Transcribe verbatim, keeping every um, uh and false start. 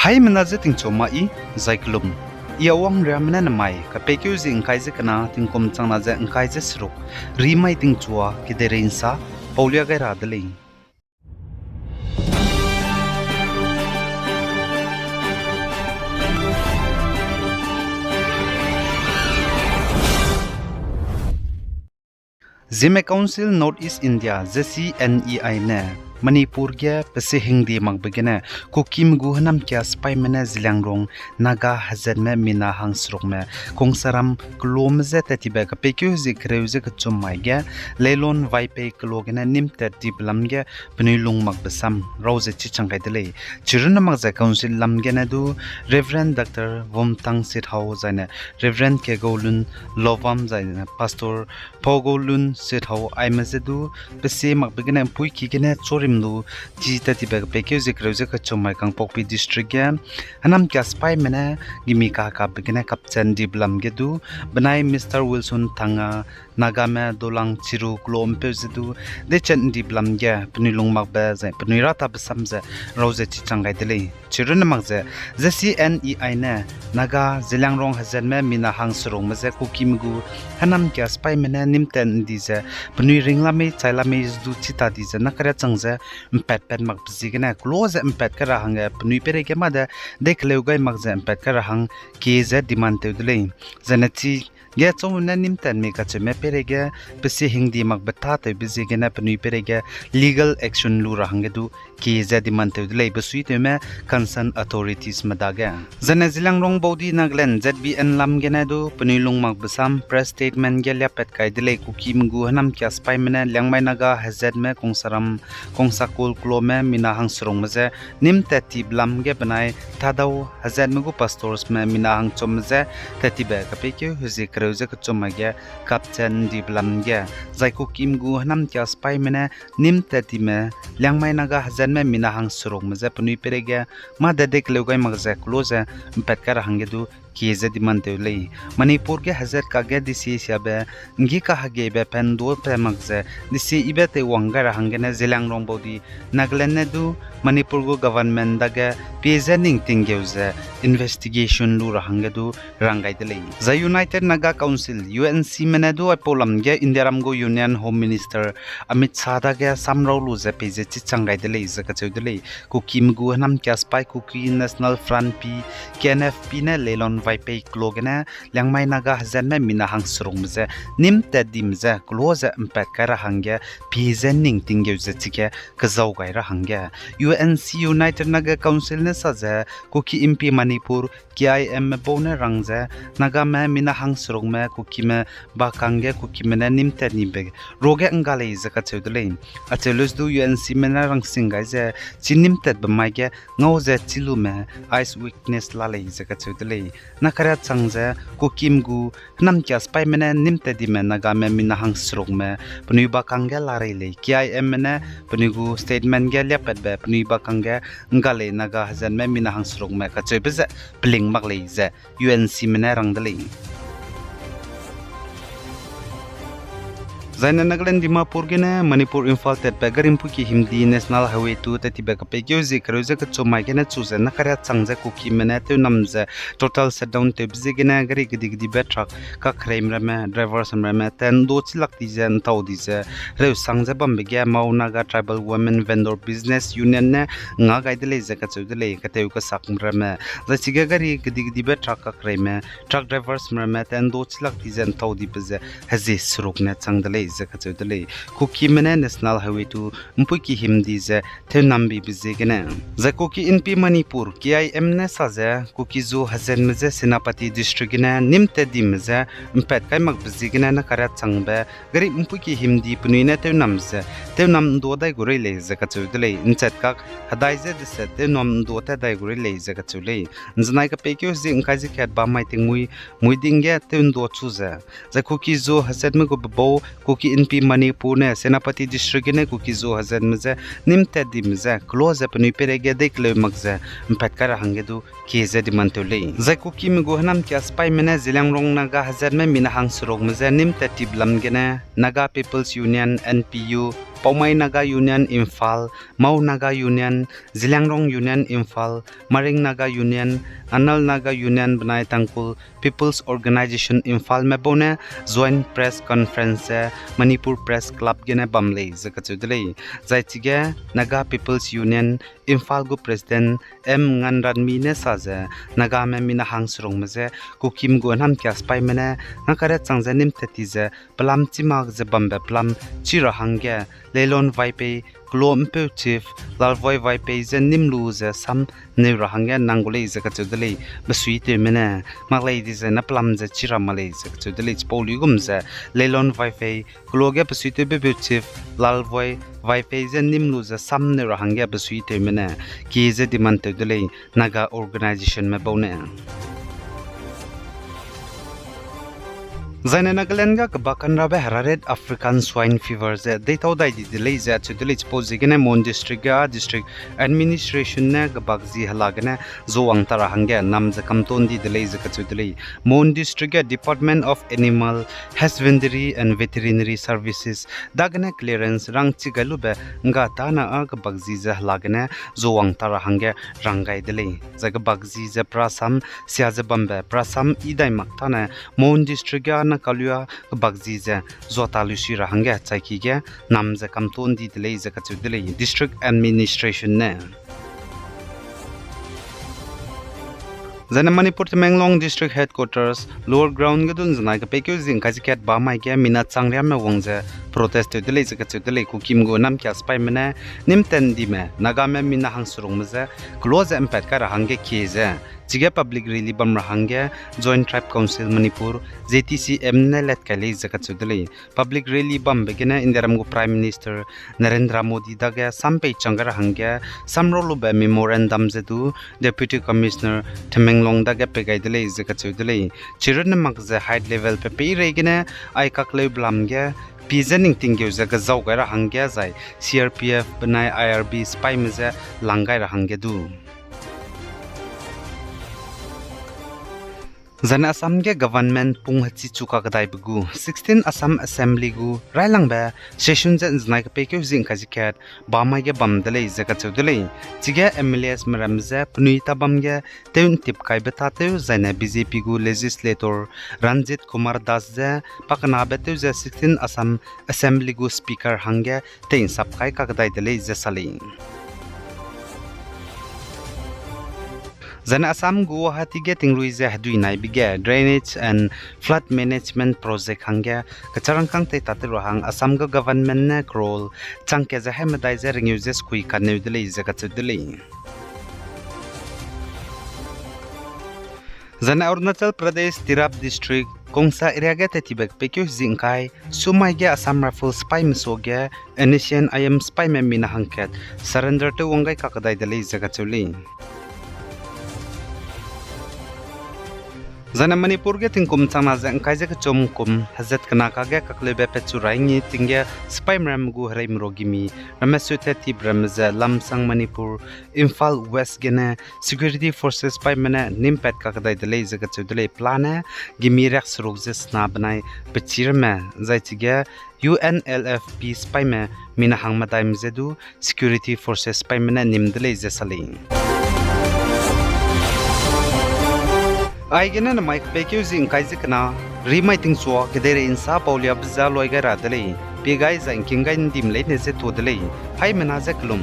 Haimena ze tingchu ma i, zai kelum. I Awang Riame ne nemai kapeikeu zie ngkai ze kena tingkum changna ze ngkai ze seruk, rimai tingchua kedeirei nsa paulia gai ra de lei. Zeme Council North East India, Z C N E I ne Manipur ge pese hingde makbe gene Kukime gu hênamkia sipaime ne Zeliangrong Naga hezatme mina hangserukme Kongsaram keloame je tattibe kapeikeu zie kereu ze kechum mai ge Leilon Vaiphei kelo gene nîm tat dibe lam ge penui lung makbe sam rau ze chichang gai de lei. Chirunne mak ze council lam gene du Reverend Doctor Vumtang Sethau zaine Reverend Kegoulun Lovam zaine Pastor Paugoulun Sethau aime je du pese makbe gene mpuiki gene chorim lu chi tattibe kapeikeu zie kereu ze kechum mai Kangpokpi District ge hênamkia sipaime ne gimi kahekapbe gene kapchat ndibe lam ge du benai Mister Wilson Thanga, Nagame dolang chiru kelo mpeu ze du deiche ndibe lam ge penui lung makbe zai penui ratabe sam ze rau ze chichang gai de lei. Chirunne mak ze Z C N E I ne Naga Zeliangrong hezatme mina hangserukme je Kukime gu hênamkia sipaime ne nîm tat ndi ze penui ring la mei chai la mei du chi ta di ze nakaria chang ze mpatpat makbe ziegene kelo ze mpat kai ra hangge penui peireige mâ de dei keleu gai mak ze mpat kai ra hang kie ze demand tew de lei. Zaine chi ge chau ne nîm tat mi kacheume peireige pese hingde makbe tâtewbe ziegene penui peireige legal action lu ra hangge du kie ze demand tew de lei besuitewme concerned authoritiesme dage. Zaine Zeliangrong Baudi Nagaland Z B N lam gene du penui lung makbe sam press statement ge liapat kai de lei. Kukime gu hênamkia sipaime ne Liangmai Naga hezatme Kongsaram, Kongsakul keloame mina hangserukme je nîm tat dibe lam ge benai Thadou hezatme gu pastorsme mina hangchumme je tattibe kapeikeu hezie kereu ze kechum mai ge kapchat ndibe lam ge zai Kukime gu hênamkia sipaime ne nîm tat dime Liangmai Naga hezatme mina hangserukme je penui peireige mâ de dei keleu gai mak ze kelo ze mpat kai ra hangge du kie ze demand tew lei. Manipur ge hezat kakge desi siabe nggi kahegeibe pendupe mak ze desi ibe teiwang gai ra hanggene Zeliangrong Baudi Nagaland ne du Manipur gu government dage pie ze ning tinggeu ze investigation lu ra hangge du rang gai de lei. Zai United Naga Council, U N Cme ne du aipau lam ge Indiaram gu Union Home Minister Amit Shah dage samrau lu ze peize chichang gai de lei ze kacheu de lei. Kukime gu hênamkia sipai Kuki National Front P, K N F P ne Leilon Vaiphei kelo gene Liangmai Naga hezatme mina hangserukme je nîm tat dime je kelo ze mpat kai ra hangge pie ze ning tinggeu ze chige kezau gai ra hangge U N C United Naga Council ne sa ze Kuki Inpi Manipur, K I M me bau ne rang ze Nagame mina hangserukme Kukime bakang ge Kukime ne nîm tat nibe ruage ngga lei ze kacheu de lei. Acheu lus du U N Cme ne rangsing gai ze chi nîm tatbe mai ge ngau ze chilume eyewitness la lei ze kacheu de lei. Nakaria chang ze Kukime gu hênamkia sipaime ne nîm tat dime Nagame mina hangserukme penui bakang ge la rei lei. K I M me ne penui gu statement ge liapatbe penui bakang ge ngga lei Naga hezatme mina hangserukme kacheube ze peling mak lei ze U N Cme ne rang de lei. Zaine Nagaland Dimapur gene Manipur Imphal tatbe gari mpuiki himdi National Highway two tattibe kapeikeu zie kereu ze kechum mai gene chu ze nakaria chang ze Kukime ne tewnam ze total shutdown tewbe ziegene gari kedi kedibe truck kakhereime ramme, drivers ramme, tendo chilak di ze ntau di ze reusang ze bambe ge Mao Naga Tribal Women Vendor Business Union ne nga gai de lei ze kacheu de lei. Katew kasak ramme zai chige gari kedi kedibe truck kakhereime, truck drivers ramme tendo chilak di ze ntau dibe ze hezie seruk ne chang de lei ze kacheu de lei. Kukime ne National Highway two mpuiki himdi ze tewnam bibe ziegene. Zai Kuki Inpi Manipur, K I M ne sa ze Kuki-Zo hezatme je Senapati District gene nîm tat dime je mpat kai makbe ziegene nakaria changbe gari mpuiki himdi penui ne tewnam ze tewnam ndo dai gu rei lei ze kacheu de lei. Nchat kak hedai ze deset tewnam ndo tat dai gu rei lei ze kacheu lei. Nzenai kapeikeu zie ngkai ze kat bam mai tingmui, mui ding ge tewndo chu ze. Zai Kuki-Zo hezatme gu bebau Kuki Inpi Manipur ne Senapati District gene Kuki-Zo hezatme je nîm tat dime je kelo ze penui peireige dei keleu mak ze mpat kai ra hangge du kie ze demand tew lei. Zai Kukime gu hênamkia sipaime ne Zeliangrong Naga hezatme mina hangserukme je nîm tat dibe lam gene Naga People's Union, N P U, Paomei Naga Union Imphal, Mao Naga Union, Zeliangrong Union Imphal, Maring Naga Union, Anal Naga Union benai Tangkhul People's Organisation Imphalme bau ne joint press conference ze Manipur Press Club gene bam lei ze kacheu de lei. Zai chige Naga People's Union Imphal gu President M Nganranmi ne sa ze, Nagame mina hangserungme je Kukime gu namkia sipaime ne ngakare chang ze nîm tat ti ze pelam chî mak ze bambe pelam chî ra hangge Leilon Vaiphei, kelo mpeu chief Lalvoi Vaiphei je nîm lu ze sam neu ra hangge nang gu lei ze kacheu de lei, besuitewme ne. Mak lei di ze ne pelam ze chî ra mak lei ze kacheu de lei. Chipau luigum ze Leilon Vaiphei, kelo ge besuitewbe peu chief Lalvoi Vaiphei je nîm lu ze sam neu ra hangge besuitewme ne kie ze demand tew de lei, Naga organizationme bau ne. Zaine Nagaland ga kebak kanrabe hera Red African Swine Fever ze deitau dai di de lei ze acheu de lei. Chipau ziegene Mon District ga district administration ne kebak zi hela gene zuwang ta ra hangge nam ze kamton di de lei ze kacheu de lei. Mon District ga Department of Animal Husbandry and Veterinary Services dagene clearance rangchi gai lube ngga tana â kebak zi ze hela gene zuwang ta ra hangge rang gai de lei. Zai kebak zi ze prasam sia ze bambe prasam i dai mak tane Mon District ga na kaluâ kebak zi ze zuata lusi ra hangge chaiki ge nam ze kamton di de lei ze kacheu de lei district administration ne. Zaine Manipur Tamenglong District Headquarters, Lower Ground ge dun zenai kepeikeu zi ngkai ze kat ba mai ge mina changriamme wang ze protest tew de lei ze kacheu de lei. Kukime gu namkia sipaime ne nîm tat dime Nagame mina hangserungme je kelo ze mpat kai ra hangge kie ze chige public rally bam ra hangge Joint Tribe Council Manipur, J T C M ne let kai lei ze kacheu de lei. Public rally bambe gene Indiaram gu Prime Minister Narendra Modi dage sam pei chang gai ra hangge samrau lube memorandum ze du Deputy Commissioner Tamenglong dage pei gai de lei ze kacheu de lei. Chirunne mak ze high level pe peireigene ai kakleu belam ge pi ze ning tinggeu ze kezau gai ra hangge zai C R P F benai I R B sipaime je lang gai ra hangge du. Zaine Assam ge government pung hechi chu kakedaibe gu sixteen Assam Assembly gu railangbe session ze nzenai kepeikeu zi ngkai ze kat ba mai ge bam de lei ze kacheu de lei. Chige M L As meramme je penui tabam ge tew ntip kaibe tatew zaine B J P gu legislator Ranjit Kumar Das je pakenabe tew ze sixteen Assam Assembly gu speaker hangge tei'nsap kai kakedai de lei ze sa lei. Zaine Assam gu Guwahati ge tingrui ze hedui naibe ge Drainage and Flood Management Project hangge kecharangkâng tei tatew ra hang Assam gu government ne crore changkat ze hai medai ze rengeu ze sekui kaneu de lei ze kacheu de lei. Zaine Arunachal Pradesh Tirap District Kongsa area ge tettibe kepeikeu zi ngkai sumai ge Assam Rifles sipaime suage N S C N I M sipaime mina hangkat surrender tew wang gai kakedai de lei ze kacheu lei. Zaine Manipur ge tingkum changna ze ngkai ze kechum kum hezat kena kage kakleube petchu rai ngi ting ge sipaime ramme gu hereime ro gimi ramme sut tettibe ramme ze Lamsang Manipur, Imphal West gene security forces sipaime ne nîm pat kakedai de lei ze kacheu de lei. Pelane gimi riak seruk ze sena benai pechî ramme zai chige U N L F P sipaime mina hang medaime je du security forces sipaime ne nîm de lei ze sa lei. Aigene namai kepeikeu zi ngkai ze kena rimai tingchua kedeirei nsa pauliabe ze loi gai ra de lei. Pie gai zai ngking gai ndim leine ze tuâ de lei. Haimena ze kelum.